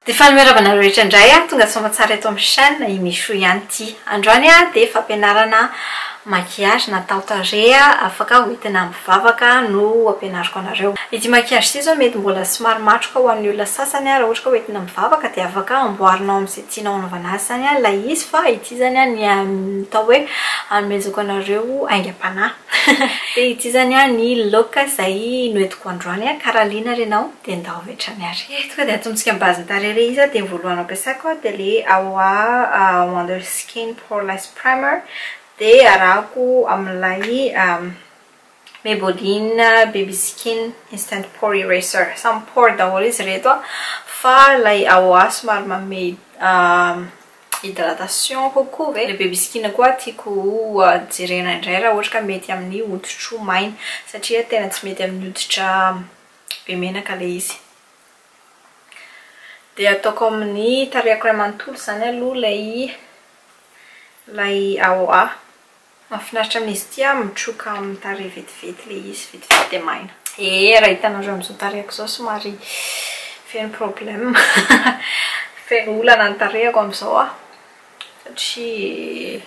Dia faly miarahaba anareo rehetra indray aho, tonga soamatsara eto amin'ny chaîne i Michou ihany ity. Androany dia fampianarana maquillage natao tarehy afaka hoentina mivavaka no ampianariko anareo. Ity maquillage ity izao mety mbola somary matroka ho an'ny olona sasany raha ohatra ka hoentina mivavaka dia afaka amboarinao amin'izay tianao hanaovana azy izany ilay izy fa ity izany ny atao hoe anomezako anareo aingam-panahy. Dia ity izany ny look izay noentiko androany ka raha liana ary ianao dia ndao avy hatrany ary. Tonga dia atombontsika amin'ny base-n'ny tarehy ilay izy dia ny voalohany ampiasaiko dia ilay AOA Wonder Skin Poreless Primer dia arahako amin'ilay Maybelline Baby Skin Instant Pore Eraser. Samy pore daholo izy ireto fa ilay AOA somary manome hydratation kokoa ve? Ilay Baby Skin koa tiako jerena indray raha ohatra ka mety amin'ny hoditro maina satria tena tsy mety amin'ny hoditra be menaka ilay izy. Dia ataoko amin'ny tarehiko iray manontolo izany aloha ilay ilay AOA. Mahafinaritra amin'izy ity aho mitroka amin'ny tarehy vetivety ilay izy, vetivety dia maina. Ee, raha hitanareo amin'izao tarehiko izao somary feno problème, feno olana ny tarehiko amin'izao aho satria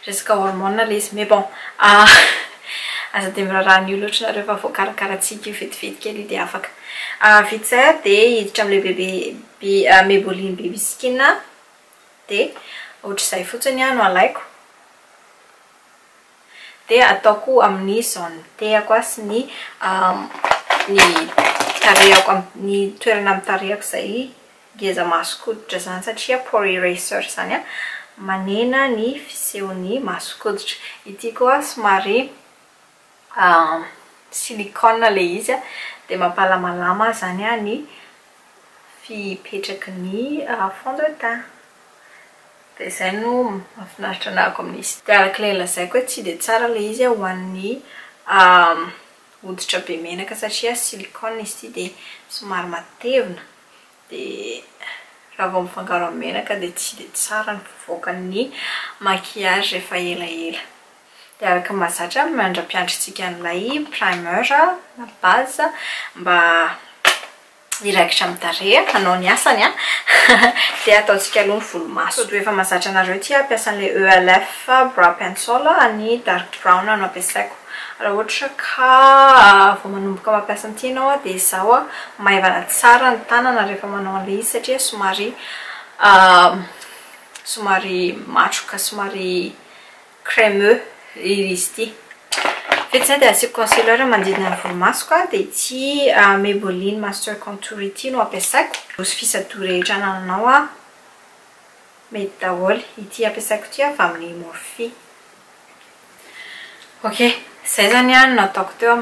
resaka hormone ilay izy mais bon aza dia miraharaha an'io loatra nareo fa voakarakarantsika io vetivety kely io dia afaka. Vita izay aho dia hiditra amin'ilay bebe Maybelline Baby Skin. Dia ohatr'izay fotsiny no alaiko. Dia ataoko amin'ny zone T-ako sy ny ny tarehako ny toerana amin'ny tarehako izay ngeza mason-koditra izany satria pore eraser izany manena ny fisehon'ny mason-koditra. Ity koa somary silicone ilay izy dia mampalamalama izany ny fipetraky ny fond de teint. Dia izay no mahafinaritra anahako amin'izy. Dia araka ilay lazaiko hoe tsy dia tsara ilay izy ho an'ny hoditra be menaka satria silicone izy ity dia somary matevina. Dia raha vao mifangaro amin'ny menaka dia tsy dia tsara ny fivoakan'ny maquillage rehefa elaela. Dia araka ny mahazatra mandra-piandrintsika an'ilay primer na base mba hiraikitra amin'ny tarehy hanao ny asany an, dia ataontsika aloha ny volomaso. Sao dia efa mahazatra anareo ity hampiasa an'ilay ELF brow pencil, ny dark brown no ampiasaiko. Raha ohatra ka vao manomboka mampiasa an'ity ianao dia izaho maivana tsara ny tanana rehefa manao an'ilay izy satria somary somary matroka somary Cremeux izy ity. Vita izay dia asiako concealer manodidina ny volomasoko dia ity Maybelline Master Contour ity no ampiasaiko. Borosy fisadoha rehetra anananao mety daholo. Ity ampiasaiko ity avy amin'ny Morphe. Ok, izay izany no nataoko teo,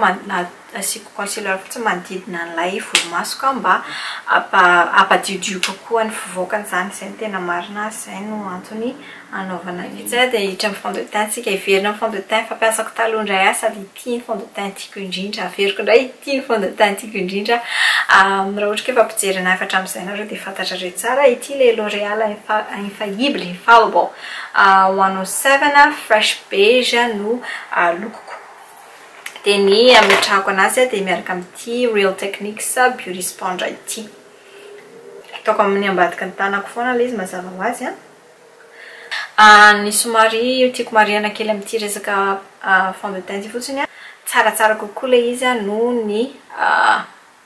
asiako concealer fotsiny manodidina an'ilay volomasoko mba hampadiodio kokoa ny fivoakany izany. Izay no tena marina, izay no antony Anaovana vitsy dia hiditra amin'ny fond de teint tsika, hiverina amin'ny fond de teint fampiasako taloha indray aho sady ity ny fond de teint tiako indrindra, averiko indray ity ny fond de teint tiako indrindra, raha ohatra ka efa mpijery anah efa hatramin'izay nareo dia fantatrareo tsara, ity ilay L'Oréal Infaillible, Infallible 107 fresh beige no lokoko, dia ny ametrahako anazy dia miaraka amin'ity Real Techniques Beauty Sponge ity, ataoko amin'ny ambadiky ny tanako foana ilay izy mazava ho azy an. Ny somary tiako marihana kely amin'ity resaka fond de teint ity fotsiny, tsaratsara kokoa ilay izy noho ny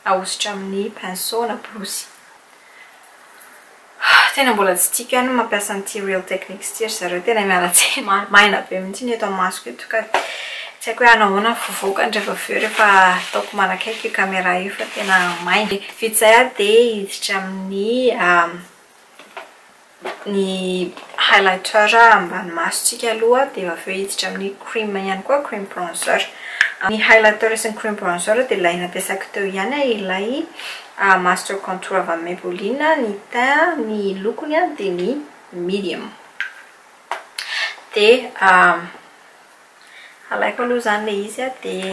ahosotra amin'ny pinceau na borosy. Tena mbola tsy tiako ihany ny mampiasa an'ity Real Techniques ity ry zareo, tena miala tsiny, maina be mihitsy ny eto amin'ny masoko eto ka tsy haiko hoe hanao ahoana ny fivoakany rehefa avy eo rehefa ataoko manakaiky io caméra io fa tena maina. Vita izay aho dia hiditra amin'ny ny highlighter ambany masontsika aloha dia avy eo hiditra amin'ny cream ihany koa, cream bronzer. Ny highlighter sy ny cream bronzer dia ilay nampiasaiko teo ihany ilay master contour avy amin'ny Maybelline, ny teint, ny lokony dia ny medium. Dia alaiko aloha izany ilay izy dia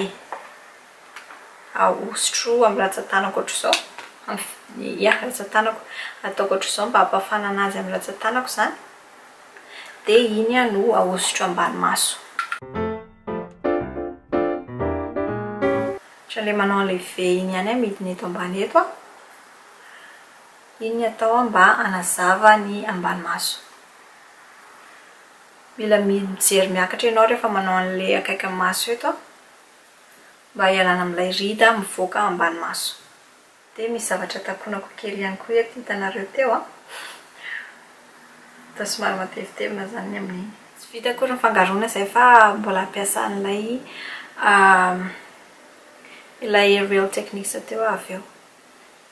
Ahosotro amin'ny ratsan-tanako ohatr'izao, ya ratsan-tanako, ataoko ohatr'izao mba hampafana an'azy amin'ny ratsan-tanako izany, dia iny no ahosotro ambany maso. Ohatran'ilay manao an'ilay V iny ihany aho midina eto ambany eto an. Iny ny atao mba hanazava ny ambany maso. Mila mijery miakatra ianao rehefa manao an'ilay akaikin'ny maso eto mba hialana amin'ilay rida mivoaka ambany maso. Dia misy zavatra takonako kely ihany koa eto hitanareo teo an. Atao somary matevitevina izany ny amin'iny. Tsy vita akory ny fangaroana izay fa mbola hampiasa an'ilay ilay Real Techniques teo aho avy eo.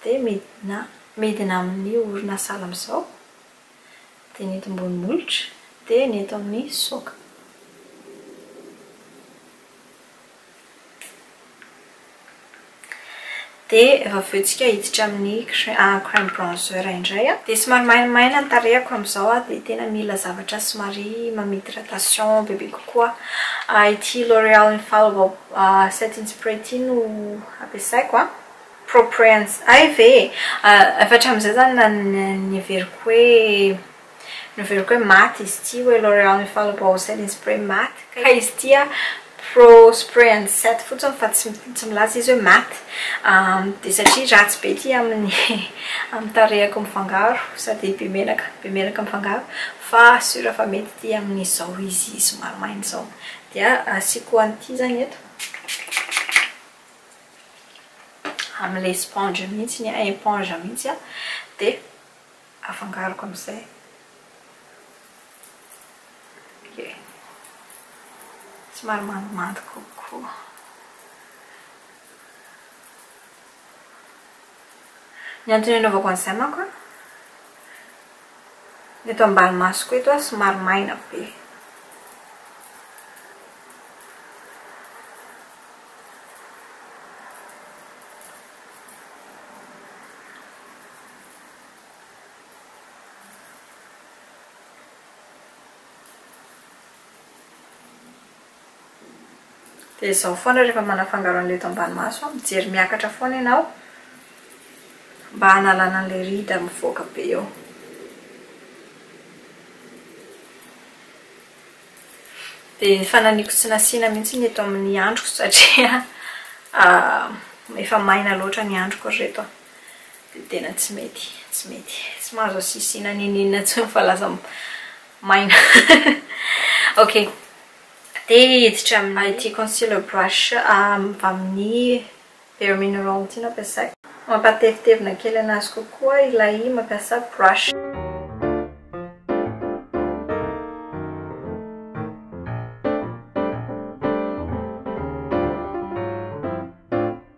Dia midina midina amin'ny orona sahala amin'izao. Dia ny eto ambony molotra, dia ny eto amin'ny saoka. Dia efa avy eo tsika hiditra amin'ny crème bronzer indray. Dia somary mainamaina ny tarehiko amin'izao dia tena mila zavatra somary manome hydratation bebe kokoa. Ity L'Oreal Infallible setting spray ity no ampiasaiko. Proprience, hay ve e! Efa hatramin'izay zany neveriko hoe noheveriko hoe maty izy ity hoe L'Oreal Infallible Setting Spray maty ka izy ity a Pro Spray and Set fotsiny fa tsy tsy milaza izy hoe maty dia satria ratsy be ity amin'ny amin'ny tarehiko mifangaro sady be menaka be menaka mifangaro fa sûr fa mety ity amin'izao izy somary maina izao dia asiako an'ity zany eto. Amin'ilay sponge mihitsy, ny éponge mihitsy dia afangaroko amin'izay. Ok. Somary mandomando kokoa. Ny antony anaovako an'izay manko an, ny eto ambany masoko eto somary maina be. Dia izao foana rehefa manafangaro an'ilay eto ambany maso, mijery miakatra foana ianao mba hanalana an'ilay ride mivoaka be eo. Dia ny fananiko tsy nasiana mihitsy ny eto amin'ny androko satria efa maina loatra ny androko ry reto a. Dia tena tsy mety, tsy mety. Tsy mahazo asisiana n'inon'inona intsony fa lasa maina. Ok. Dia hiditra amin'ity concealer brush avy amin'ny Bare Mineral ity no ampiasaiko. Mampatevitevina kely anazy kokoa ilay mampiasa brush.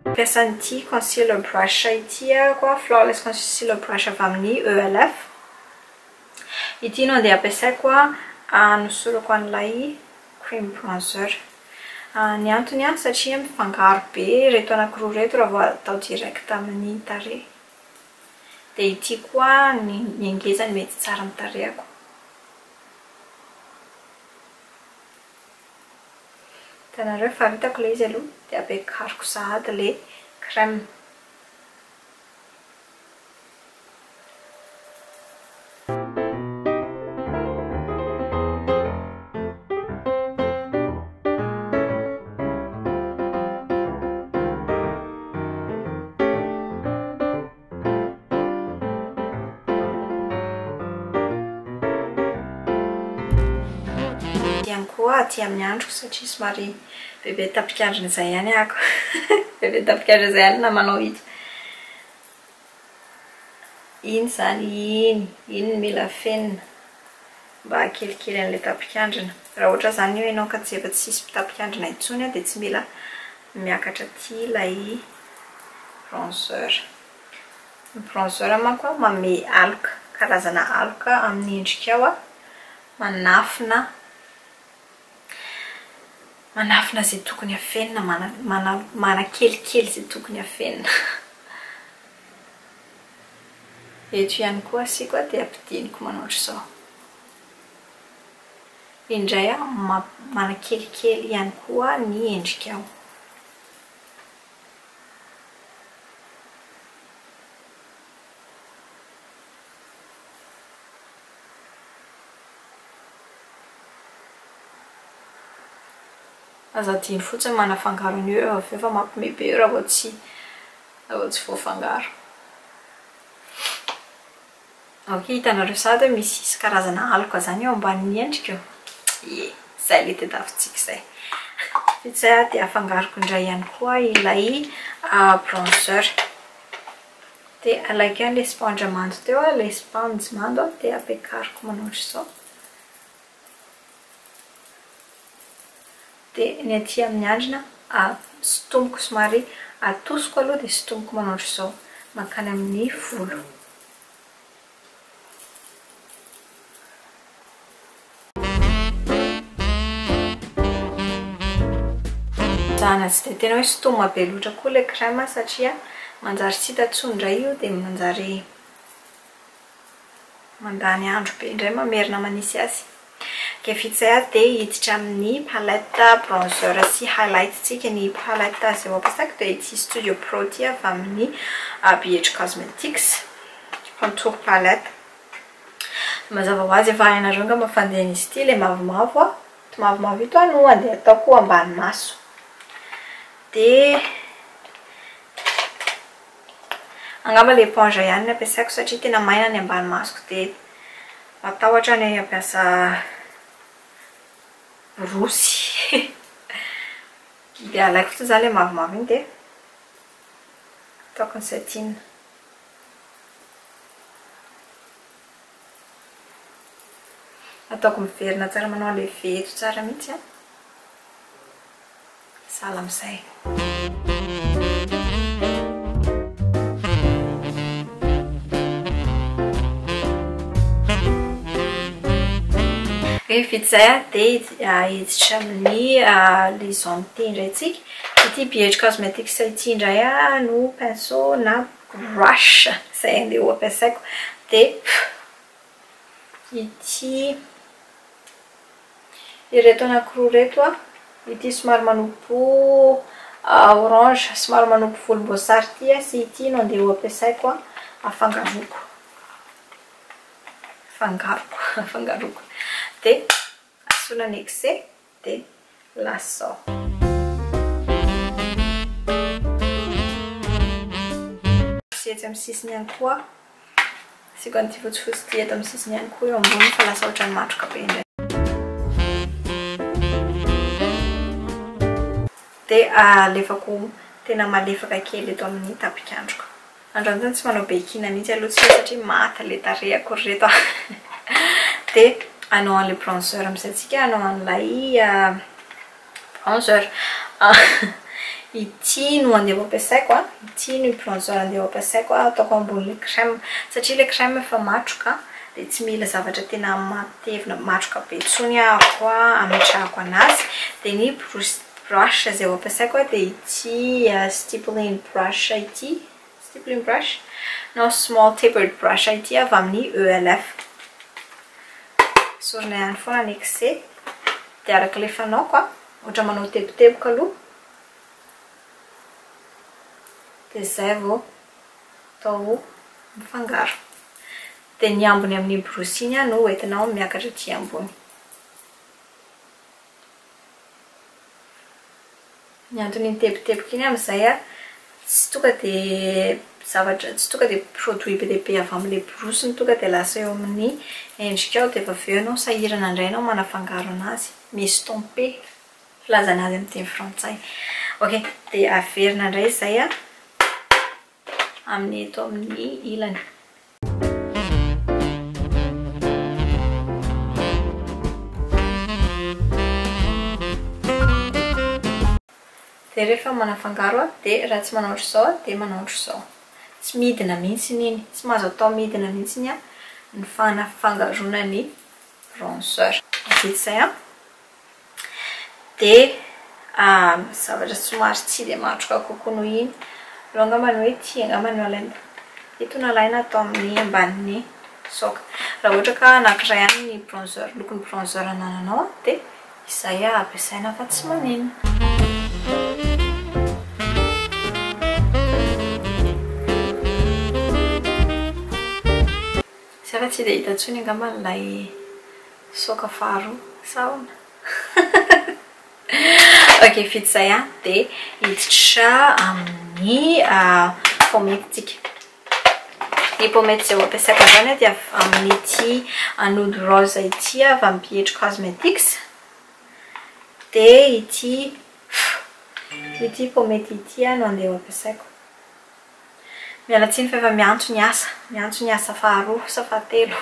Mampiasa an'ity concealer brush ity aho, Flawless Concealer Brush avy amin'ny ELF. Ity no andeha ampiasaiko hanosorako an'ilay cream bronzer. Ny antony satria mifangaro be ireto anankiroa ireto raha vao atao direct amin'ny tarehy. Dia ity koa ny ngezany mety tsara amin'ny tarehiko. Hitanareo fa vitako ilay izy aloha dia ampiakariko sahady ilay crème. Ihany koa aty amin'ny androko satria somary bebe tapik'andrina izay ihany ako. Bebe tapik'andrina izay ihany na manao ito. Iny izany iny, iny no mila afenina mba hahakelikely an'ilay tapik'andrina. Raha ohatra izany hoe ianao ka tsy efa tsisy tapik'andrina intsony dia tsy mila miakatra aty ilay bronzer. Ny bronzer manko manome aloka, karazana aloka amin'ny endrikao manafina Manafina izay tokony afenina, manakelikely izay tokony afenina. Eto ihany koa asiako dia ampidiniko manao ohatr'izao. Indray manakelikely ihany koa ny endrikao. Aza adino fotsiny manafangaro an'io eo avy eo fa mampime be io raha vao tsy raha vao tsy voafangaro. Ok, hitanareo sahady hoe misy karazana aloka zany eo ambanin'ny endriko. Ie, zay le tadiavintsika izay. Vita izay dia afangaroko indray ihany koa ilay bronzer. Dia alaiko ihany ilay sponge mando teo, ilay sponge mando dia ampiakariko manao ohatr'izao. Dia ny aty amin'ny andrina sintomiko somary atosiko aloha dia sintomiko manao ohatr'izao mankany amin'ny volo. Zana tsy dia tena hoe sintomina be loatra koa ilay crème satria manjary tsy hita intsony indray io dia manjary mandany andro be indray mamerina manisy azy. Ka vita izay ary dia hiditra amin'ny palette bronzer sy highlight tsika. Ny palette izay ho ampiasaiko dia ity Studio Pro ity avy amin'ny BH Cosmetics contour palette. Mazava ho azy efa hainareo angamba fandehan'izy ity ilay mavomavo a. Ito mavomavo ito no andeha ataoko ambany maso. Dia angamba ilay éponge ihany no ampiasaiko satria tena maina ny ambany masoko dia matahotra ny hampiasa borosy. Dia alaiko fotsiny izany ilay mavomavo iny dia ataoko ny satin. Ataoko miverina tsara manao an'ilay V eto tsara mihitsy an. Sahala amin'izay. Rehefa vita izay dia hiditra amin'ny ilay zone T indray tsika. Ity BH Cosmetics ity indray no pinceau na brush izay andeha ho ampiasaiko. Dia ity ireto anankiroa ireto a, ity somary manopy orange, somary manopy volomboasary ity a, sy ity no andeha ho ampiasaiko a, afangaroko, afangaroko, afangaroko, dia asoina ny excès dia lasa izao. Sy etsy amin'ny sisiny ihany koa. Asiako an'ity fotsifotsy ity eto amin'ny sisiny ihany koa eo amboniny fa lasa ohatran'ny matroka be indray. Dia alefako tena malefaka kely eto amin'ny tapikandroko. Androany zany tsy manao bekina mihitsy aloha tsika satria maty ilay tarehiko ry reto a. Dia hanao an'ilay bronzer amin'izay tsika, hanao an'ilay bronzer. Ity no andeha ho ampiasaiko a, ity no bronzer andeha ho ampiasaiko a, ataoko ambonin'ilay crème satria ilay crème efa matroka dia tsy mila zavatra tena matevina matroka be intsony aho koa ametrahako anazy. Dia ny brush brush izay ho ampiasaiko a dia ity stippling brush ity, stippling brush non small tapered brush ity avy amin'ny ELF. Esorina ihany foana ny excès dia araka ilay fanaoko a, ohatra manao teboteboka aloha dia izay vao atao mifangaro. Dia ny ambiny amin'ny borosy iny no hoentinao miakatra aty ambony. Ny anton'iny teboteboka iny amin'izay a, tsy tonga dia zavatra, tsy tonga dia produit be dia be avy amin'ilay borosy no tonga dia lasa eo amin'ny endrikao dia efa avy eo ianao sahirana indray ianao manafangaro anazy, mi-estomper filazana azy amin'ny teny frantsay. Ok, dia averina indray izay a, amin'ny eto amin'ny ilany. Dia rehefa manafangaro aho dia raha tsy manao ohatr'izao aho dia manao ohatr'izao. Tsy midina mihitsy iny, tsy mahazo atao midina mihitsy ny ny fanafangaroana ny bronzer. Vita izay an. Dia zavatra somary tsy dia matroka kokoa noho iny. Aleo angamba ny hoe ity angamba no alaina. Ito no alaina atao amin'ny ambanin'ny saoka. Raha ohatra ka anankiray ihany ny bronzer, lokon'ny bronzer anananao dia izay ampiasaina fa tsy maninona. Izay fa tsy dia hita intsony angamba ilay saoka faharoa sa ahoana? Ok, vita izay an, dia hiditra amin'ny pomade tsika. Ny pomade izay ho ampiasaiko androany dia avy amin'ity nude rose ity avy amin'ny BH Cosmetics. Dia ity ity pomade ity no andeha ho ampiasaiko. Miala tsiny fa efa miantso ny asa, miantso ny asa faharoa sa fahatelo,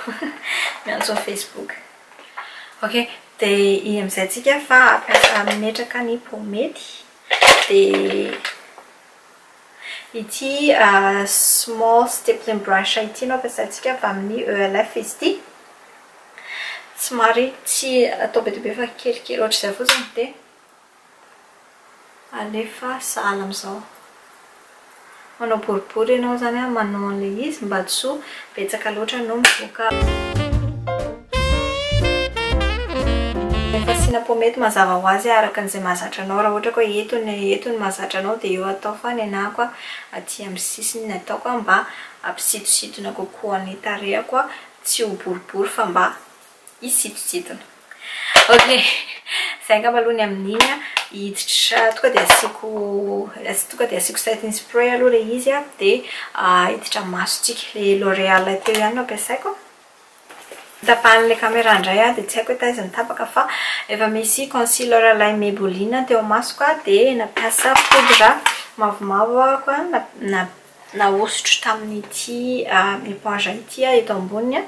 miantso ny Facebook. Ok, dia iny amin'izay tsika fa hampiasa hametraka ny pomade. Dia ity small stippling brush ity no ampiasaintsika avy amin'ny ELF izy ity. Somary tsy atao be dia be fa kelikely ohatr'izay fotsiny dia alefa sahala amin'izao. Manao boribory ianao izany an, manao an'ilay izy mba tsy ho betsaka loatra no mivoaka. Rehefa asiana pomety mazava ho azy araka an'izay mahazatra anao, raha ohatra ka hoe eto ny eto no mahazatra anao dia eo atao fa ny anah koa aty amin'ny sisiny ny ataoko mba hampisitositona kokoa ny tarehako tsy ho boribory fa mba hisitositona. Ok, zay angamba aloha ny amin'iny a. Hiditra tonga dia asiako tonga dia asiako setting spray aloha ilay izy a, dia hiditra masontsika. Ilay L'Oréal teo ihany no ampiasaiko. Tapahan'ilay caméra indray aho dia tsy haiko hoe taiza no tapaka fa efa misy concealer ilay Maybelline teo masoko a, dia nampiasa poudre mavomavo aho na nahosotro tamin'ity éponge ity eto amboniny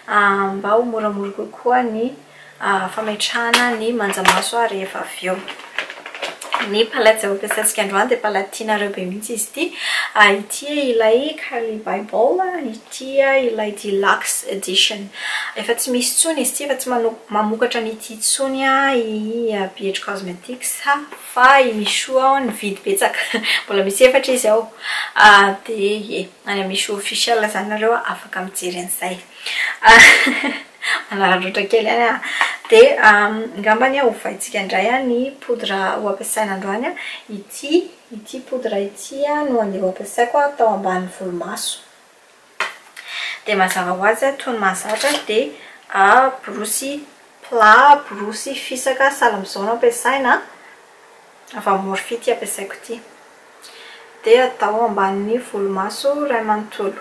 mba ho moramora kokoa ny fametrahana ny manjamaso rehefa avy eo. Ny palette izay ampiasaintsika androany dia palette tianareo be mihitsy izy ity. Ity ilay Kylie Bible, ity ilay Deluxe Edition. Efa tsy misy intsony izy ity, efa tsy mamokatra an'ity intsony i BH Cosmetics fa i Michou aho nividy betsaka. Mbola misy efatra izy ao. Dia ie, any amin'ny Michou officiel izany nareo afaka mijery an'izay. Manararaotra kely ihany aho. Dia angambany hovaintsika indray ny poudre ho ampiasaina androany. Ity ity poudre ity no andeha ho ampiasaiko atao ambanin'ny volomaso. Dia mazava ho azy toy ny mahazatra dia borosy plat, borosy fisaka sahala amin'izao no ampiasaina. Avy amin'ny Morphe ity ampiasaiko ity. Dia atao ambanin'ny volomaso iray manontolo.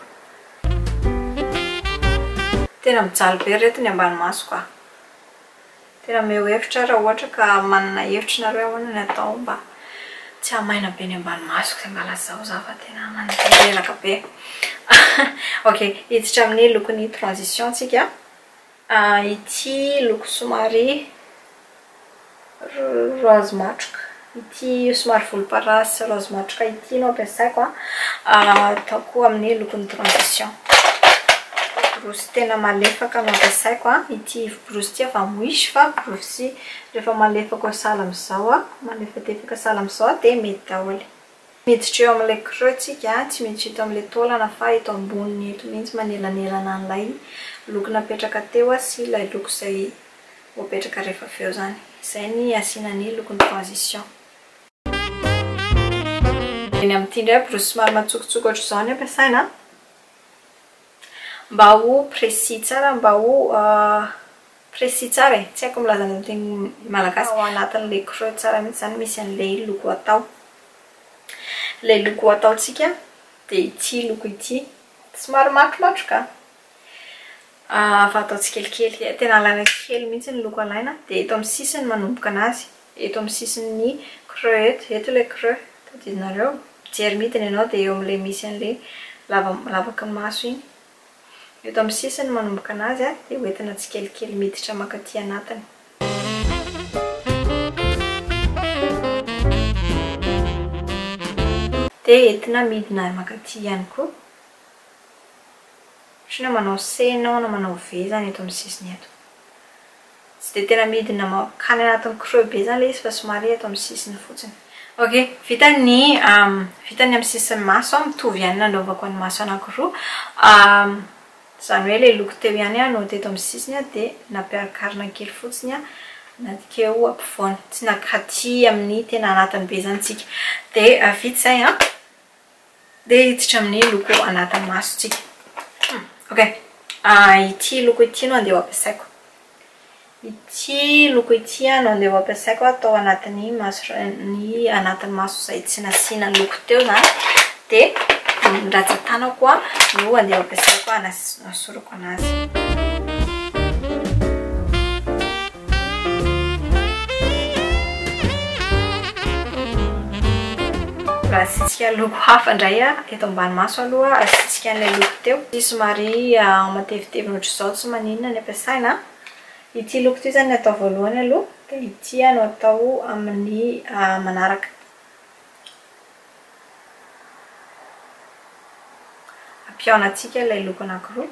Tena mijaly be ry reto ny ambany masoko a! Tena omeo hevitra raha ohatra ka manana hevitra nareo ahoana ny atao mba tsy hahamaina be ny ambany masoko dia mba lazao za fa tena mandreraka be. Ok, hiditra amin'ny lokon'ny transition tsika. Ity loko somary rose matroka ity somary volomparasy rose matroka ity no ampiasaiko ataoko amin'ny lokon'ny transition. Borosy tena malefaka no ampiasaiko, ity borosy ity avy amin'ny Wish fa borosy rehefa malefaka sahala amin'izao, malefadefaka sahala amin'izao dia mety daholo. Miditra eo amin'ilay creux tsika, tsy miditra eto amin'ilay taolana fa eto amboniny eto mihitsy manelanelana an'ilay loko napetraka teo sy ilay loko izay ho apetraka rehefa avy eo izany. Izay ny asiana ny lokon'ny transition. Eny amin'ity indray borosy somary matsokotsoko ohatr'izao ny ampiasaina mba ho précis tsara, mba ho précis tsara e, tsy haiko milaza ny amin'ny teny malagasy. Ao anatin'ilay creux tsara mihitsy izany misy an'ilay loko atao. Ilay loko ataontsika dia ity loko ity, somary matromatroka fa atao tsikelikely, tena alaina kely mihitsy ny loko alaina dia eto amin'ny sisiny manomboka anazy, eto amin'ny sisin'ny creux eto, eto ilay creux, tadidinareo? Mijery midina ianao dia eo amin'ilay misy an'ilay lavaky ny maso iny, eto amin'ny sisiny manomboka anazy dia hoentina tsikelikely miditra mankaty anatiny. Dia entina midina mankaty ihany koa. Ohatran'ny hoe manao C ianao na manao V izany eto amin'ny sisiny eto. Tsy dia tena midina mankany anatin'ny creux be izany ilay izy fa somary eto amin'ny sisiny fotsiny. Ok, vita ny vita ny amin'ny sisin'ny maso, mitovy ihany nanaovako ny maso anankiroa. Izany hoe ilay loko teo ihany no teto amin'ny sisiny dia nampiakarina kely fotsiny nankeo ampovoany. Tsy nankaty amin'ny tena anatiny be izany tsika. Dia vita izay an. Dia hiditra amin'ny loko anatin'ny masontsika. Ok, ity loko ity no andeha ho ampiasaiko. Ity loko ity no andeha ho ampiasaiko atao anatin'ny maso, ny anatin'ny maso izay tsy nasiana loko teo izany. Dia ny ratsan-tanako no andeha ho ampiasaiko hanasorako anazy. Raha asiantsika loko hafa indray eto ambany maso aloha, asiantsika an'ilay loko teo. Ity somary matevitevina ohatr'izao tsy maninona ny ampiasaina. Ity loko ity izany no atao voalohany aloha, dia ity no atao amin'ny manaraka. Ampihaonantsika ilay loko anankiroa.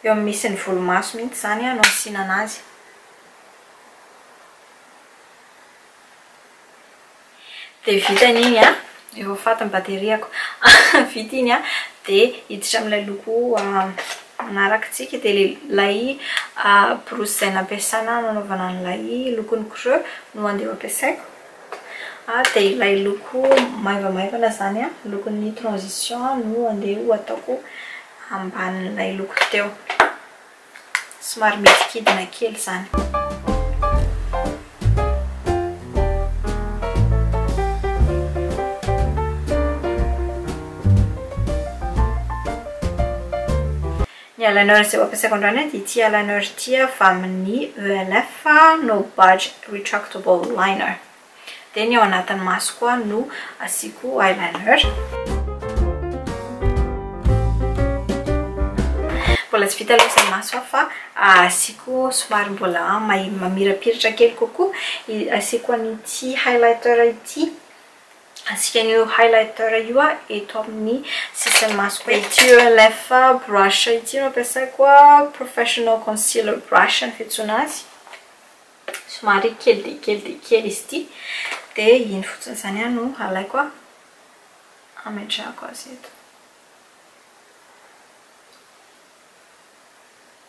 Eo amin'ny misy ny volomaso mihitsy izany no asiana anazy. Dia vita iny an, efa faty ny bateriako. Vita iny an, dia hiditra amin'ilay loko manaraka isika. Dia ilay borosy izay nampiasaina nanaovana an'ilay lokon'ny creux no andeha ho ampiasaiko. Dia ilay loko maivamaivana izany an, lokon'ny transition no andeha ho ataoko ambanin'ilay loko teo. Somary midikidina kely izany. Ny eyeliner izay ho ampiasaiko androany dia ity eyeliner ity avy amin'ny ELF No Budge Retractable Liner. Dia ny ao anatin'ny maso koa no asiako eyeliner. Mbola tsy vita aloha izay maso aho fa asiako somary mbola mamirapiratra kely kokoa. Asiako an'ity highlighter ity. Asiako an'io highlighter io eto amin'ny sisin'ny masoko. Ity ELF brush ity no ampiasaiko, Professional Concealer Brush ny fiantsoana azy. Somary kely dia kely dia kely izy ity. Dia iny fotsiny izany no alaiko hametrahako azy eto.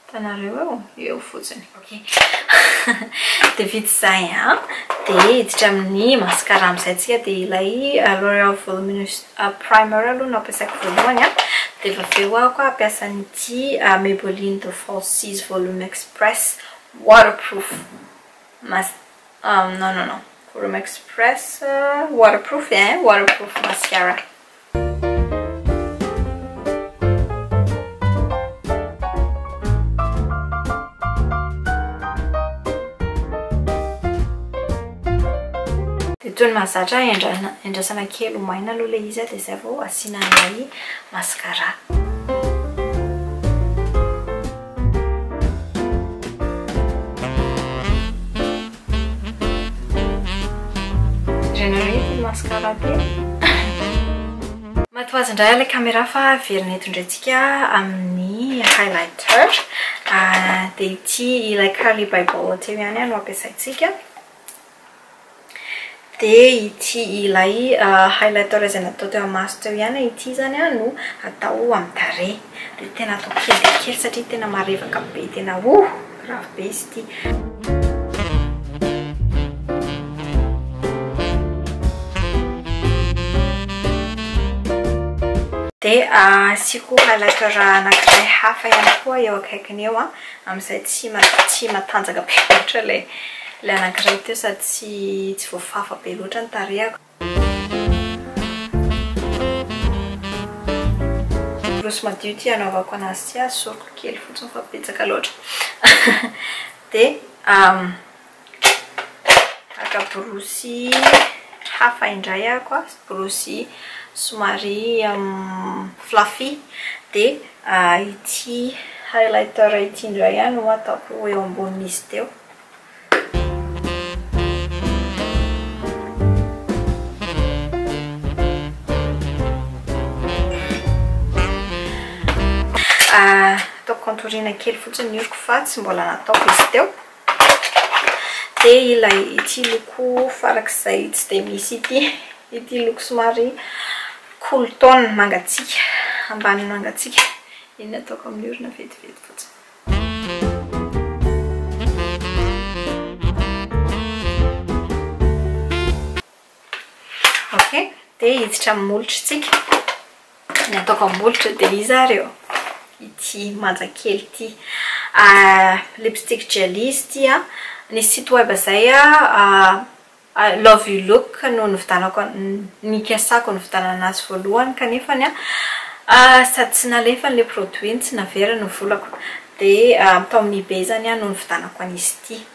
Hitanareo eo? Eo fotsiny. Ok. Dia vita izay an. Dia hiditra amin'ny mascara amin'izay tsika. Dia ilay L'Oreal Voluminous Primer aloha no ampiasaiko voalohany an. Dia avy eo aho koa hampiasa an'ity Maybelline The Falsies Volume Express Waterproof mas non non non Volume Express waterproof eh waterproof mascara. Dia toy ny mahazatra endrasana kely ho maina aloha ilay izy dia izay vao asiana an'ilay mascara. Renareo ity mascara ty. Maty ho azy indray ilay caméra fa averina eto indray tsika amin'ny highlighter. Dia ity ilay Carly Bible teo ihany no ampiasaintsika. Dia ity ilay highlighter izay natao teo amin'ny maso teo ihany ity izany no atao amin'ny tarehy. Dia tena atao kely dia kely satria tena marevaka be, tena oh grave be izy ity. Dia asiako highlighter anankiray hafa ihany koa eo akaikiny eo amin'izay tsy matanjaka be loatra ilay Ilay anankiray teo sady tsy tsy voafafa be loatra ny tarehako. Borosy madio ity hanaovako anazy ity, asoriko kely fotsiny fa betsaka loatra. Dia haka borosy hafa indray aho, borosy somary fluffy. Dia ity highlighter ity indray no ataoko eo ambonin'izy teo. Ataoko contourina kely fotsiny ny oroko fa tsy mbola nataoko izy teo. Dia ilay ity loko farak'izay tsy dia misy ity, ity loko somary cool tone mangatsiaka, ambany mangatsiaka. Iny no ataoko amin'ny orona vetivety fotsiny. Ok, dia hiditra amin'ny molotra isika. Ny ataoko amin'ny molotra dia iza ary eo? Ity manja kely ity. Lipstick jelly izy ity an. Nisy site web izay. Love You Look no nividanako nikasako nividanana azy voalohany kanefany a sady tsy nalefany le produit no tsy naveriny ny volako. Dia tao amin'ny eBay zany no nividanako an'izy ity.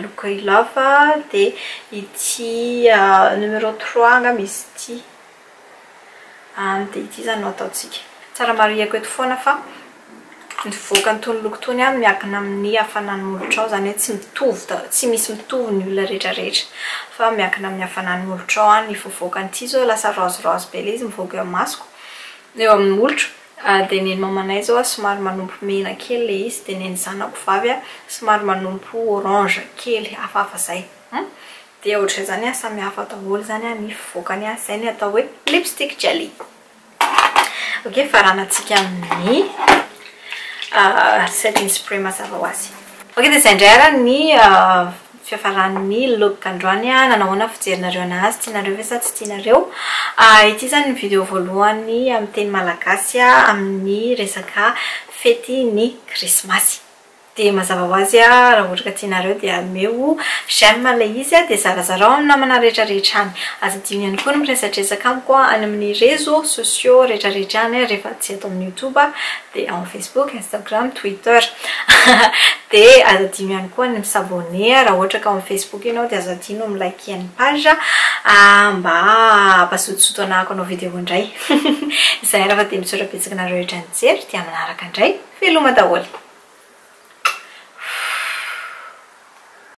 Loko Love dia ity numéro 3 angamba izy ity. Dia ity zany no ataontsika. Tsara marihako eto foana fa ny fivoakan'itony loko itony miankina amin'ny hafanan'ny molotrao, izany hoe tsy mitovy tsy misy mitovy ny olona rehetrarehetra fa miankina amin'ny hafanan'ny molotrao ny fivoakan'ity zao lasa rose rose be ilay izy mivoaka eo amin'ny masoko, eo amin'ny molotro. Dia ny an'i mamanay zao somary manompo mena kely ilay izy, dia ny an'ny zanako vavy somary manompo orange kely hafahafa izay. Dia ohatr'izay zany samy hafa daholo zany ny fivoakany, izay ny atao hoe lipstick jelly. Ok, faranantsika amin'ny setting spray mazava ho azy. Ok, dia izay indray ary ny fiafaran'ny look androany. Nanao ahoana fijerinareo anazy, tianareo ve sa tsy tianareo? Ity zany ny vidéo voalohany amin'ny teny malagasy amin'ny resaka fety ny krismasy. Dia mazava ho azy raha ohatra ka tianareo dia omeo j'aime ilay izy dia zarazarao amin'ny namana rehetrarehetra any. Aza adino ihany koa ny miresadresaka amiko any amin'ny réseaux sociaux rehetrarehetra any rehefa tsy ato amin'ny YouTube dia ao amin'ny Facebook, Instagram, Twitter. Dia aza adino ihany koa ny mi-s'abonner raha ohatra ka ao amin'ny Facebook ianao dia aza adino mi-liker ny page mba hampazotozoto anahako hanao vidéo indray. Izay ary fa dia misaotra betsaka anareo rehetra nijery dia manaraka indray. Veloma daholo.